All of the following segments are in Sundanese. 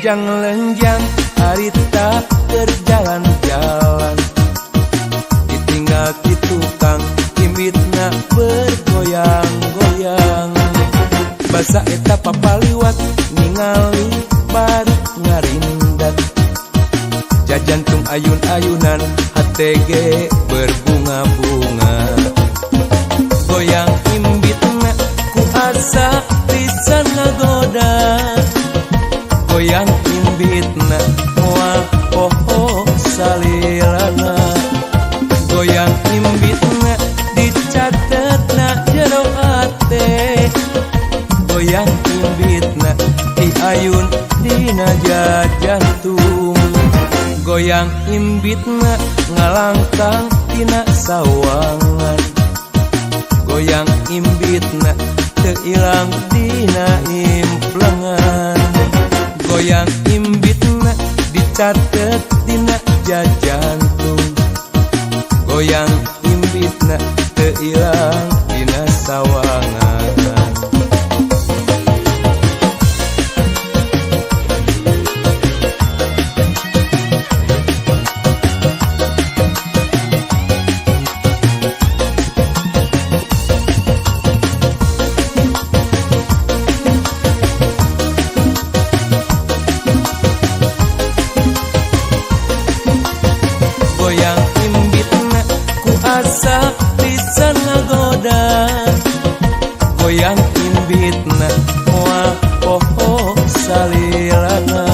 Mojang lenjang harita keur jalan-jalan, ditinggal ti tukang imbitna bergoyang-goyang. Basa eta papaliwat ningali bari ngarindat, jajantung ayun-ayunan HTG berbunga-bunga. Goyang imbitna ku asa pisan ngagoda, goyang imbitna moal poho salilana. Goyang imbitna dicatetna jero ate, goyang imbitna diayun dina jajantung. Goyang imbitna ngalangkang tina sawangan, goyang imbitna teu ilang dina implengan. Goyang imbitna dicatet dina jajantung, goyang imbitna teu ilang dina sawangan. Goyang imbitna ku asa pisan ngagoda, goyang imbitna moal poho salilana.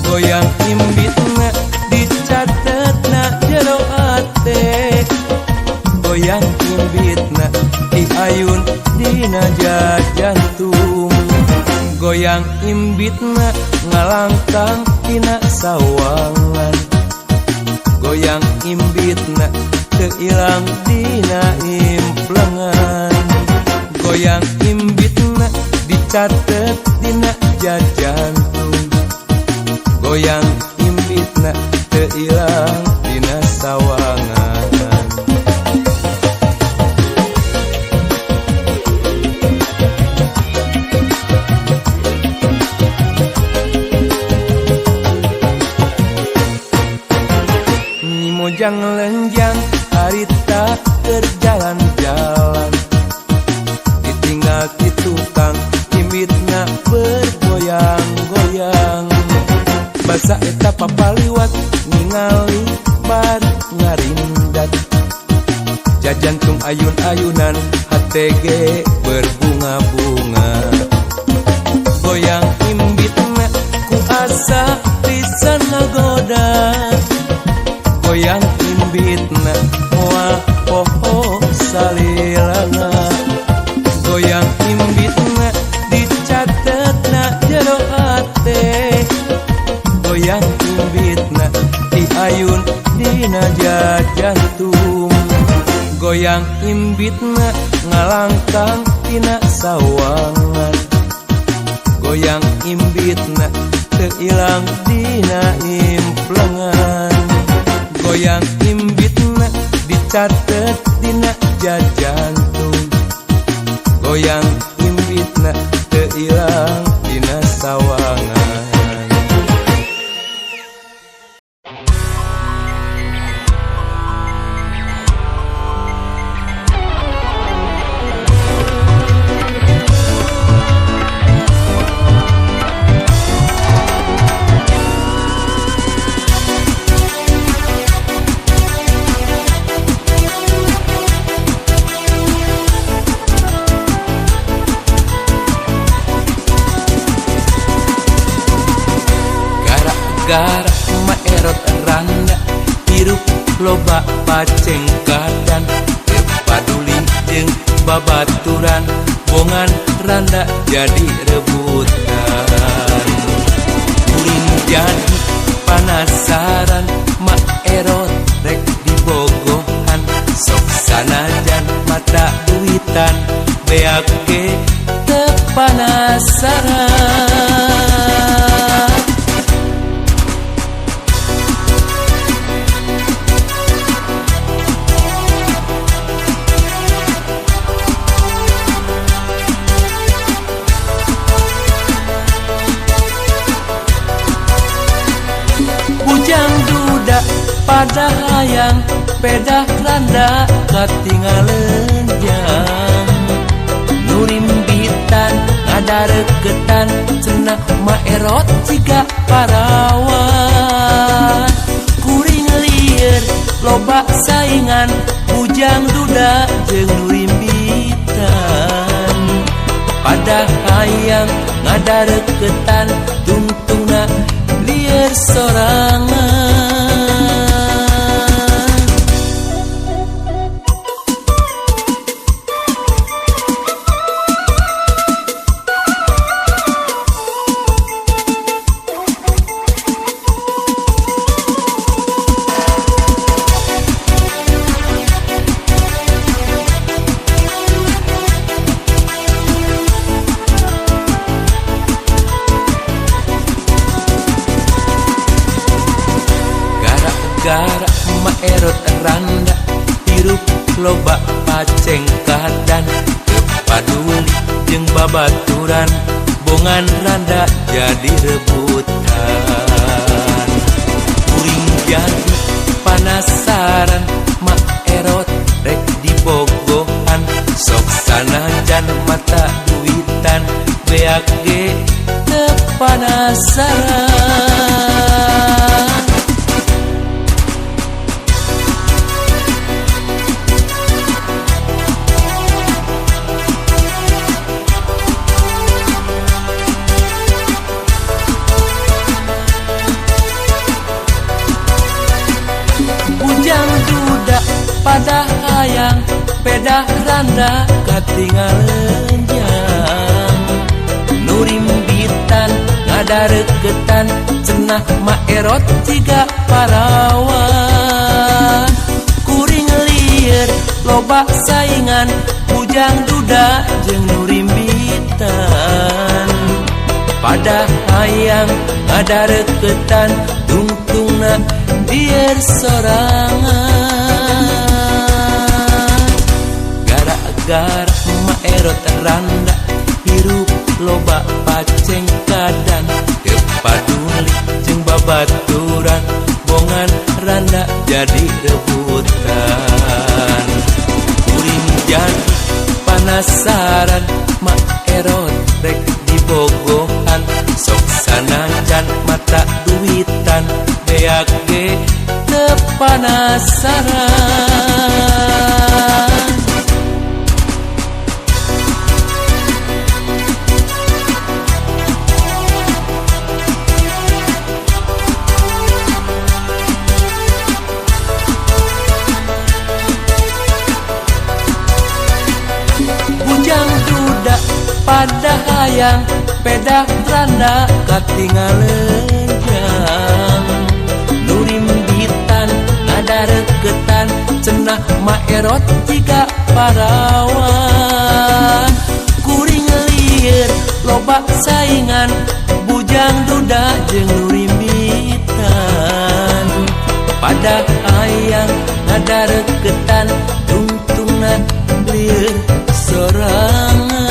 Goyang imbitna dicatetna jero ate, goyang imbitna diayun dina jajantung. Goyang imbitna ngalangkang tina sawangan, goyang imbitna teu ilang dina implengan. Goyang imbitna dicatet dina jajantung, goyang imbitna teu ilang dina sawangan. Mojang lenjang harita keur jalan-jalan, ditinggal ti tukang imbitna bergoyang-goyang. Basa eta papaliwat ningali bari ngarindat, jajantung ayun-ayunan HTG berbunga-bunga. Goyang imbitna ku asa pisan ngagoda, goyang imbitna moal poho salilana. Goyang imbitna dicatetna jero ate, goyang imbitna diayun dina jajantung. Goyang imbitna ngalangkang tina sawangan, goyang imbitna teu ilang dina implengan. Goyang imbitna dicatet dina jajantung, goyang imbitna teu ilang dina sawangan. Gara maerot randa hirup loba pacengkadan, teu paduli jeung babaturan bongan randa jadi rebutan. Kuring jadi panasaran maerot rek dibogohan, sok sanajan mata duitan beak ge teu panasaran. Pada hayang pedah randa katinggalan jang. Nurimbitan ngadareketan cenah maerot jiga parawan. Kuring lieur loba saingan bujang duda jeung nurimbitan. Pada hayang ngadareketan tungtungna lieur sorangan. Gara maerot randa hirup loba pacengkadan. Teu paduli jeung babaturan bongan randa jadi rebutan. Kuring jadi panasaran maerot rek dibogohan. Sok sanajan mata duitan beak ge teu panasaran. Pada hayang pedah randa katinggalan jang. Nurimbitan ngadareketan cenah maerot jiga parawan. Kuring lieur loba saingan bujang duda jeung nurimbitan. Pada hayang ngadareketan tungtungna lieur sorangan. Gara maerot randa hirup loba pacengkadan. Teu paduli jeung babaturan bongan randa jadi rebutan. Kuring jadi panasaran maerot rek dibogohan. Sok sanajan mata duitan beak ge teu panasaran. Pada hayang pedah randa katinggalan jang. Nurimbitan ngadareketan cenah maerot jiga parawan. Kuring lieur loba saingan bujang duda jeung nurimbitan. Pada hayang ngadareketan tungtungna lieur sorangan.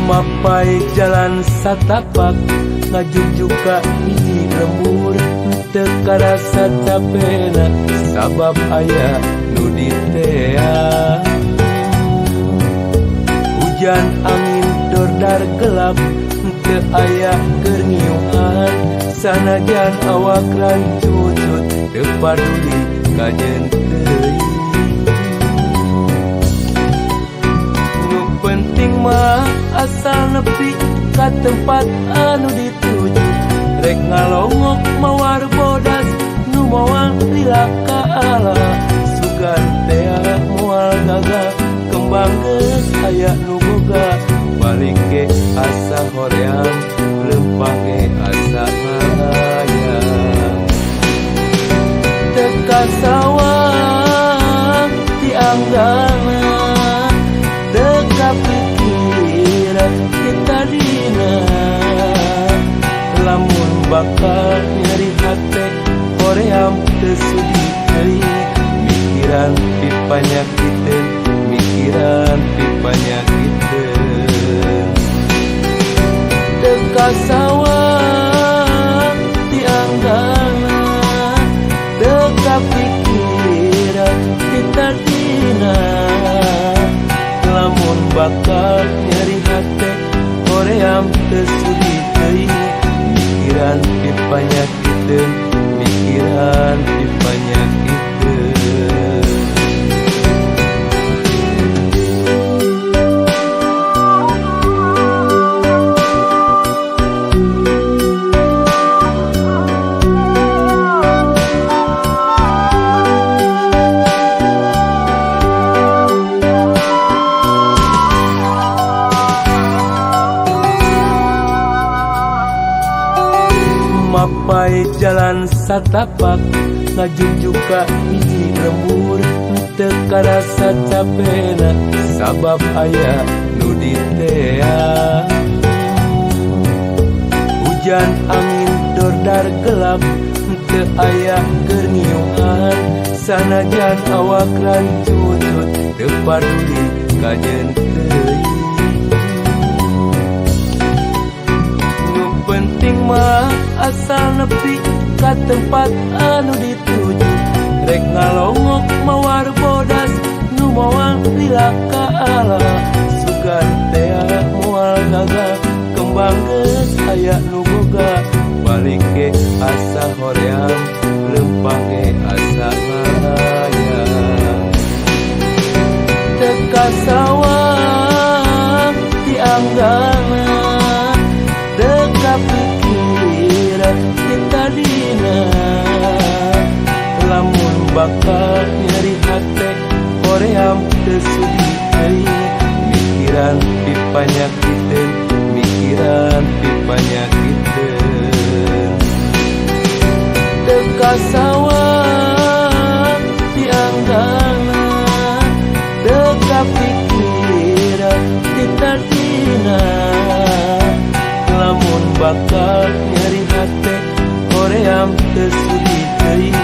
Mapai jalan satapak ngajujuk ka hiji lembur. Teu karasa capena sabab aya nu ditea. Hujan angin dordar gelap teu aya keur ngiuhan. Sanajan awak rancucut teu paduli kajen teuing. Nu penting mah asal nepi ka tempat anu dituju. Rek ngalongok mawar bodas nu moal lila ka ala. Sugan tea moal gagal kembang geus aya nu boga. Balik ge asa hoream lempang ge asa ngayang. Teu kasawang ti anggana, teu kapikiran ti tadina. Lamun bakal nyeri hate hoream teu sudi teuing. Mikiran pipanyakiteun, mikiran pipanyakiteun. Teu kasawang ti anggana, teu kapikiran ti tadina. Lamun bakal nyeri hate hoream teu sudi teuing. Mikiran pipanyakiteun, mikiran pipanyakiteun. Mapai jalan satapak ngajuk ka hiji lembur. Teu karasa capena sabab aya nu diteang. Hujan angin dordar gelap teu aya keur ngiuhan. Sanajan awak rancucut teu paduli kajeun teuing. Nu penting mah asal nepi ka tempat anu dituju. Rek ngalongok mawar bodas nu moal lila ka ala. Sugan tea moal gagal kembang geus aya nu boga. Balik ge asa hoream lempang ge asa ngayang. Teu kasawang ti anggana, teu kapikiran ti tadina. Lamun bakal nyeri hate hoream teu sudi teuing. Mikiran pipanyakiteun, mikiran pipanyakiteun. Teu kasawang ti anggana, teu kapikiran ti tadina. Lamun bakal nyeri hate hoream teu sudi teuing.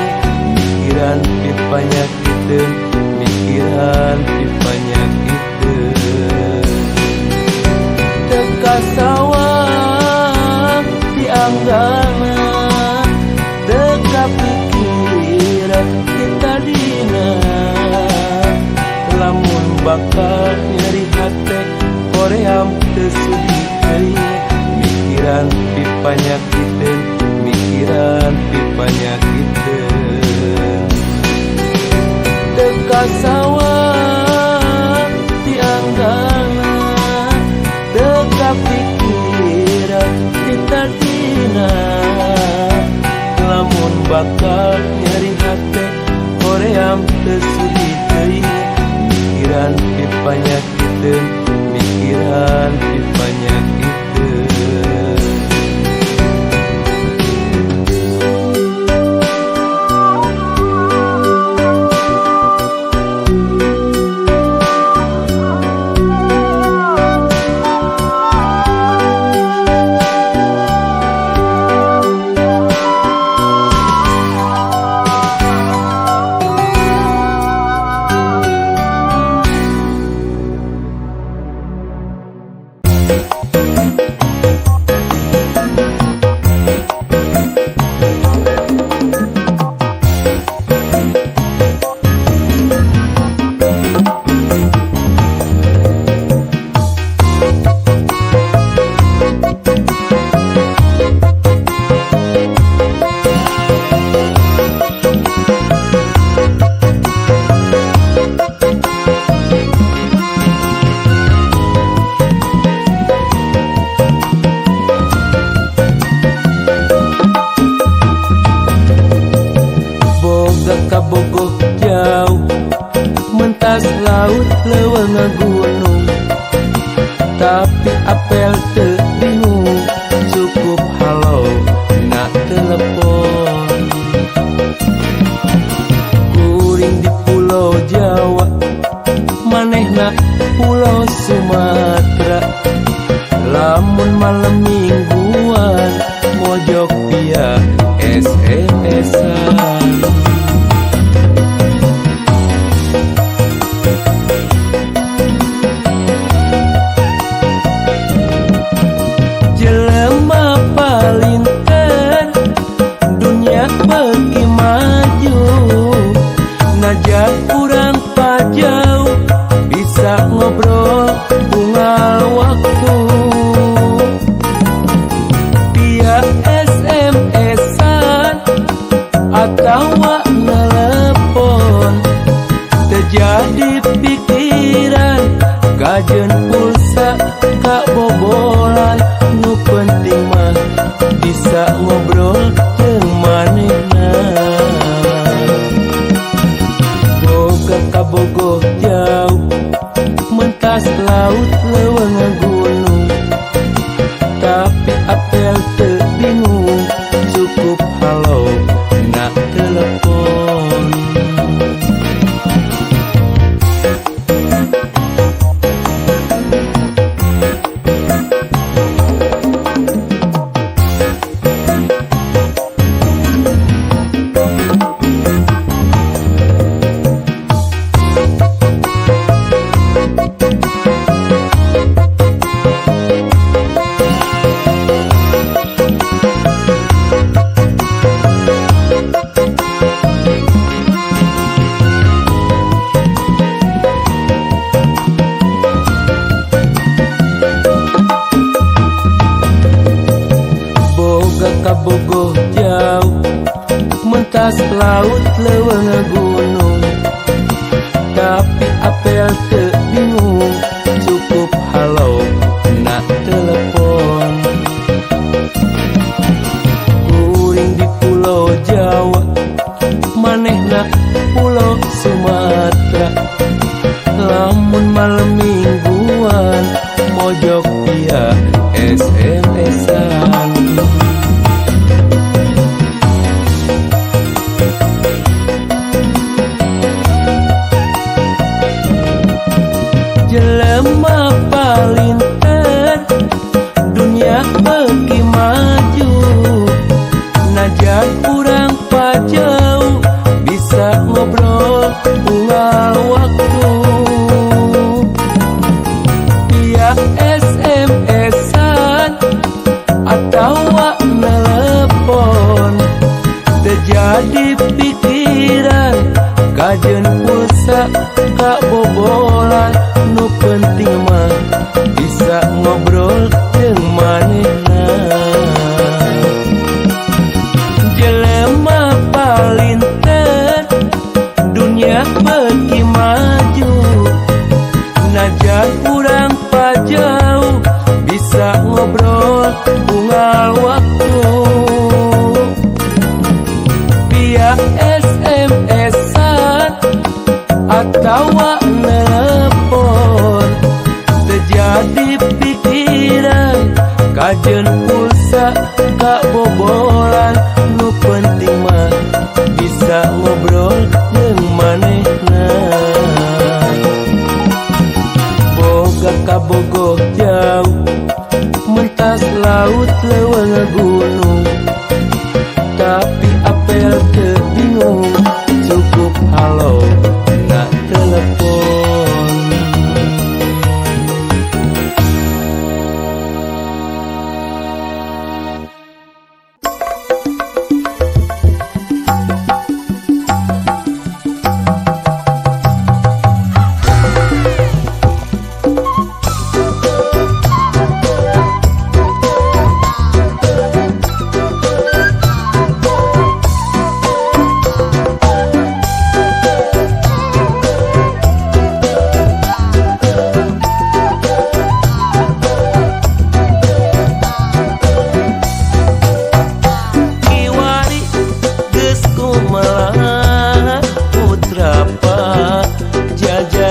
Mikiran pipanyakiteun, mikiran pipanyakiteun. Teu kasawang ti anggana, teu kapikiran ti tadina. Lamun bakal nyeri hate hoream teu sudi teuing. Mikiran pipanyakiteun, mikiran pipanyakiteun. Teu kasawang ti anggana, teu kapikiran ti tadina. Lamun bakal nyeri hate hoream teu sudi teuing. Mikiran pipanyakiteun, mikiran pipanyakiteun. Mentas laut leuweung gunung, tapi apel teu bingung, cukup halo na telepon. Kuring di Pulau Jawa, manehna Pulau Sumatera. Lamun malam mingguan mojok via SMS-an. Jelema palinter dunia beuki maju, najan urang pajauh bisa ngobrol unggal waktu. Via SMS-an atawa nelepon, terjadi pikiran kajeun pulsa kabobolan. Nu penting mah bisa ngobrol jeung manehna. Boga kabogoh jauh, mentas laut leuweung gunung, tapi apel teu bingung, cukup halo na telepon. Boga kabogoh jauh, mentas laut leuweung gunung, tapi apel teu bingung, cukup halo na telepon. Kuring di Pulau Jawa, manehna Pulau Sumatera. Lamun malam mingguan mojok via SMS-an. Jelema palinter dunia beuki maju, najan urang pajauh bisa ngobrol unggal waktu. Via SMS-an atawa nelepon, terjadi pikiran kajeun pulsa kabobolan. Nu penting mah bisa ngobrol jeung manehna. Jelema palinter dunia beuki maju, najan urang pajauh bisa ngobrol unggal waktu. Via SMS-an atawa nelepon, terjadi pikiran kajeun pulsa kabobolan. Nu penting mah bisa ngobrol jeung manehna. Boga kabogoh jauh, mentas laut leuweung gunung, tapi apel teu bingung, cukup halo na telepon.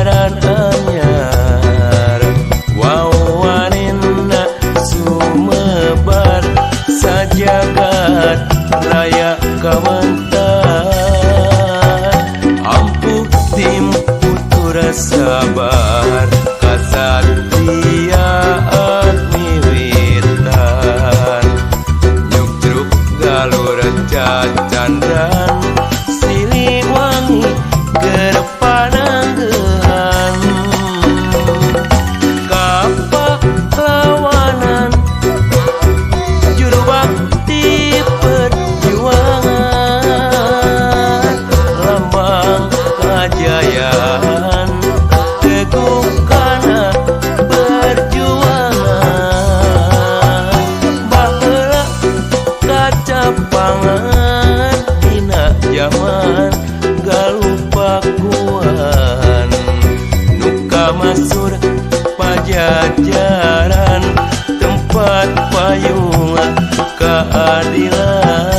ajaran anyar wawanena sumebar sajagat raya kawentar ampuh tim putur sabar kasatiaan miwitan nyuktruk galur cacandran Siliwangi keur pananggehan kapahlawanan juru bakti perjuangan lambang kajayaan teguh kana perjuangan baheula kacapangan dina jaman Galuh Pakuan nu kamasur Pajajaran tempat payungan keadilan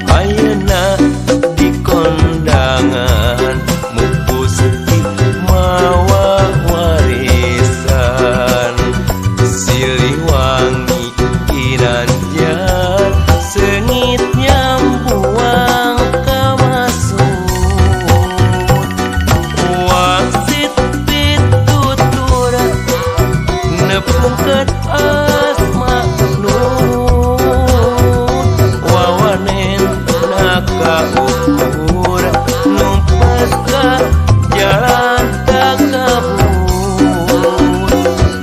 ayeuna di kondangan Mupusti mawa warisan Siliwangi Ginanjar seungit nyambuang kamasur wangsit pitutur nepungkeun asma nuhun wawanen kaukur numpes ka jalan takabur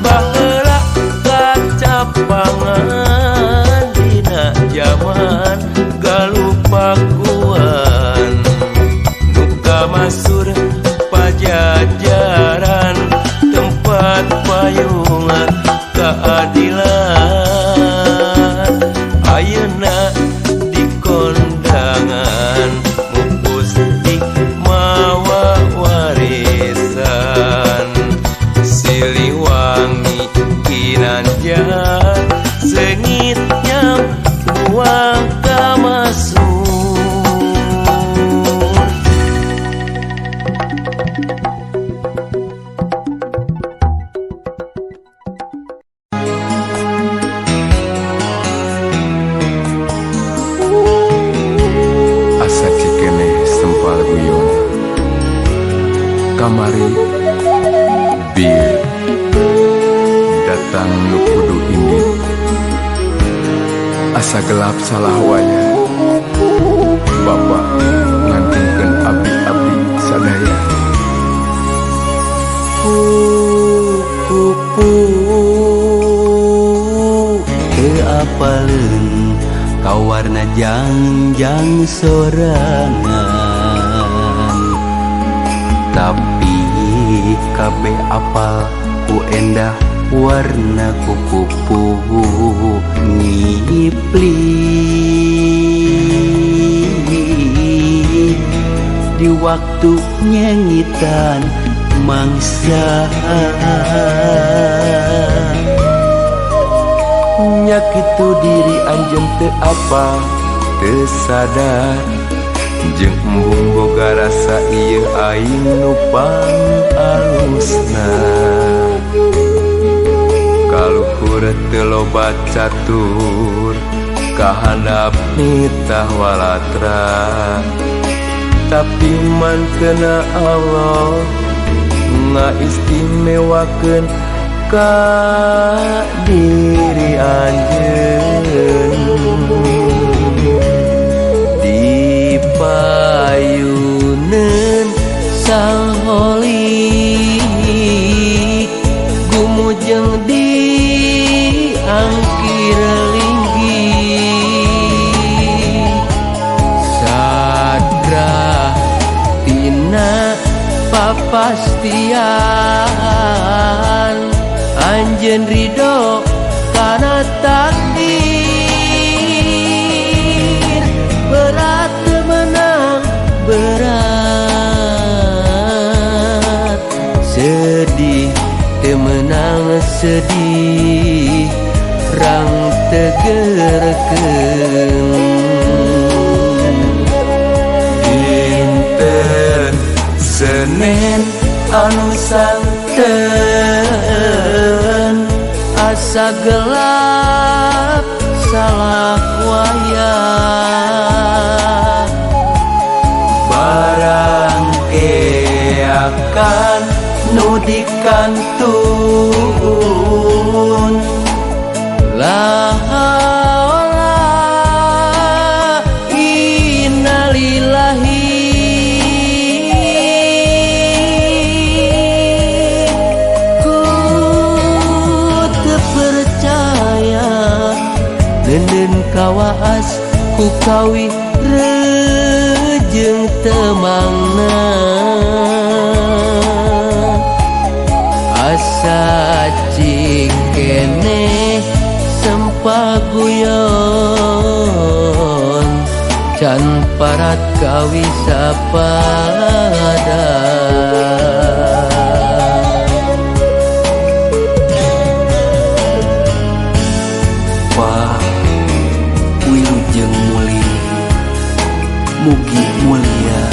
baheula kacapangan dina jaman Galuh Pakuan nu kamasur Pajajaran tempat payungan keadilan ayeuna di kondangan Mupusti mawa warisan Siliwangi Ginanjar seungit nyambuang kamasur. Asa cikeneh sempal guyon kamari bir datang nu kudu indit asa gelap salah waya Bapak ngantunkeun abdi-abdi sadaya. Kupu teu apaleun ka warna jangjang sorangan tapi kabeh apal ku endah warna kukupu ngipli di waktu nyengitan mangsa. Nya kitu diri anjeun teu apal teu sadar jeung embung boga rasa ieu aing nu pangalusna kaluhur teu loba catur kahandap nitah walatra tapi mantena Allah ngaistimewakeun ka diri anjeun di payuneun Sang Holik gumujeng di angkir linggih sadrah tina papastian anjeun ridho kana takdir berat menang berat sedih temenang sedih rang tegerkeun Dinten Senen anu santen asa gelap salah wayah barang keakan nu dikantun. La haula innalillahi. Ku teu percaya nenden kawaas ku kawi rejeung temangna asa cikene sempaguyon can parat kawi sapada. Wah, wilujeng muli, mugi mulia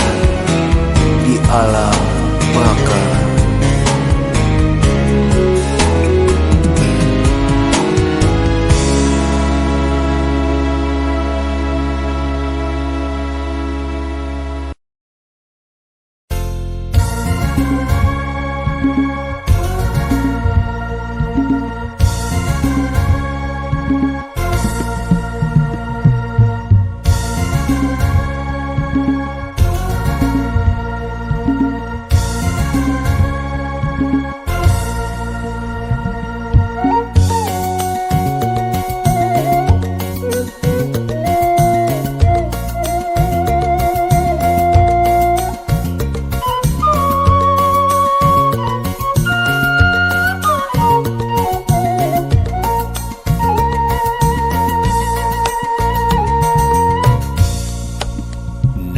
di alam baka.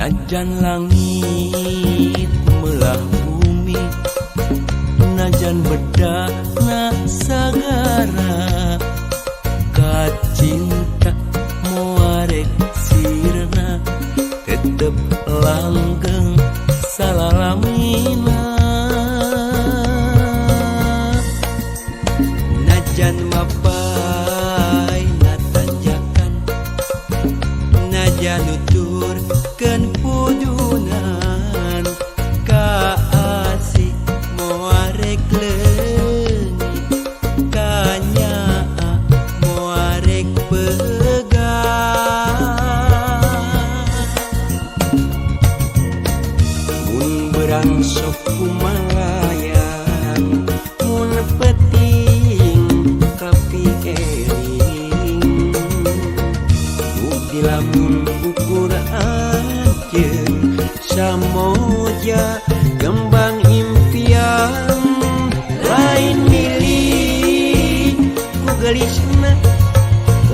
Najan langit melah bumi, najan bedana sagara, kacinta moarek sirna tetep langgeng salalamina. Najan mapai natanjakan, najan nuturkeun pudunan, kaasih moarek leungit, kanyaa moarek pegang. Mun berang sok kumalayang, mun peting kapi eling, bukti lamun ukur anjeun samoja kembang impian. Lain milik ku gelisna,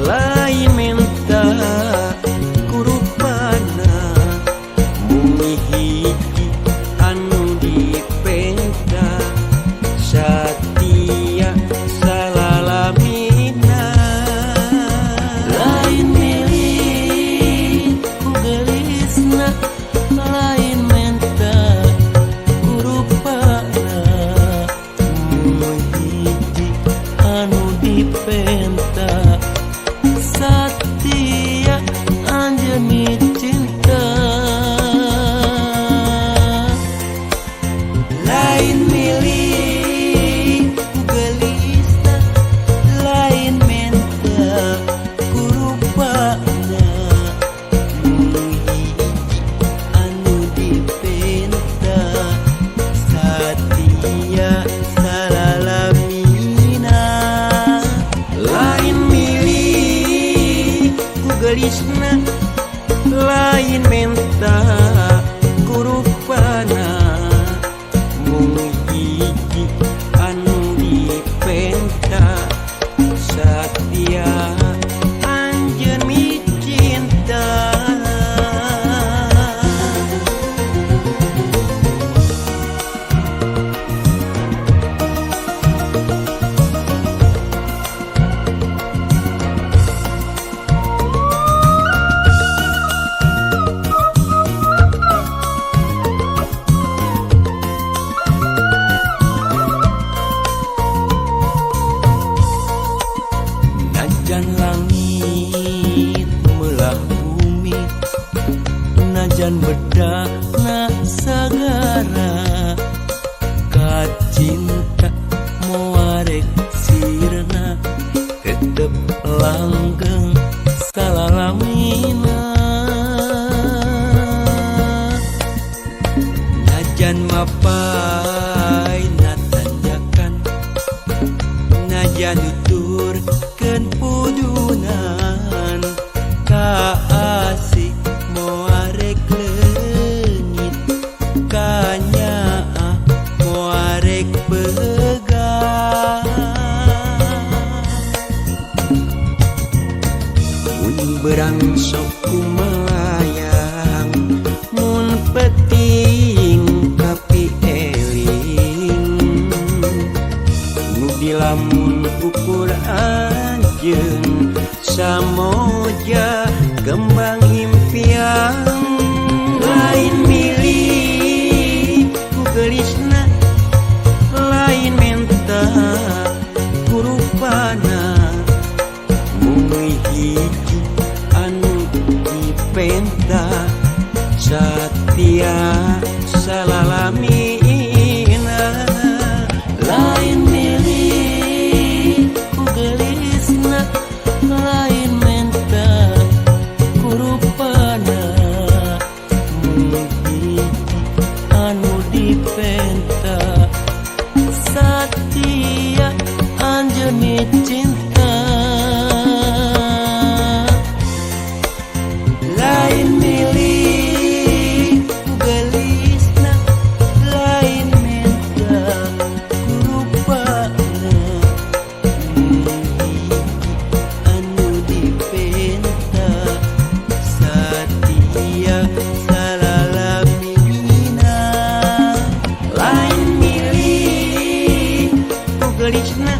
lain menta ku rupana, mung hiji anu dipenta satia salalamina. Lain milik ku gelisna, lain menta ku rupana, mung hiji anu dipenta satia anjeun cinta. Lain milik ku gelisna, lain menta ku rupana, mung hiji anu dipenta satia salalamina. Lain milik ku gelisna, lain menta ku rupana, mung Cinta moal rek sirna, tetep langgeng salalamina. Najan mapay natanjakan, najan nuturkeun pudunan, kaasih moal rek leungit, kanyaah moal rek pegang. Mun berang sok kumalayang, mun peting kapi eling, nu dilamun ukur anjeun samoja kembang impian. Lain milik ku gelisna, lain menta ku rupana, mung hiji anu dipenta, satia salalamina. Lain milik ku gelisna, lain menta ku rupana, mung hiji anu dipenta, satia anjeun cinta. Lain milik ku gelisna, lain menta ku rupana, mung hiji anu dipenta, satia salalamina. Lain milik ku gelisna.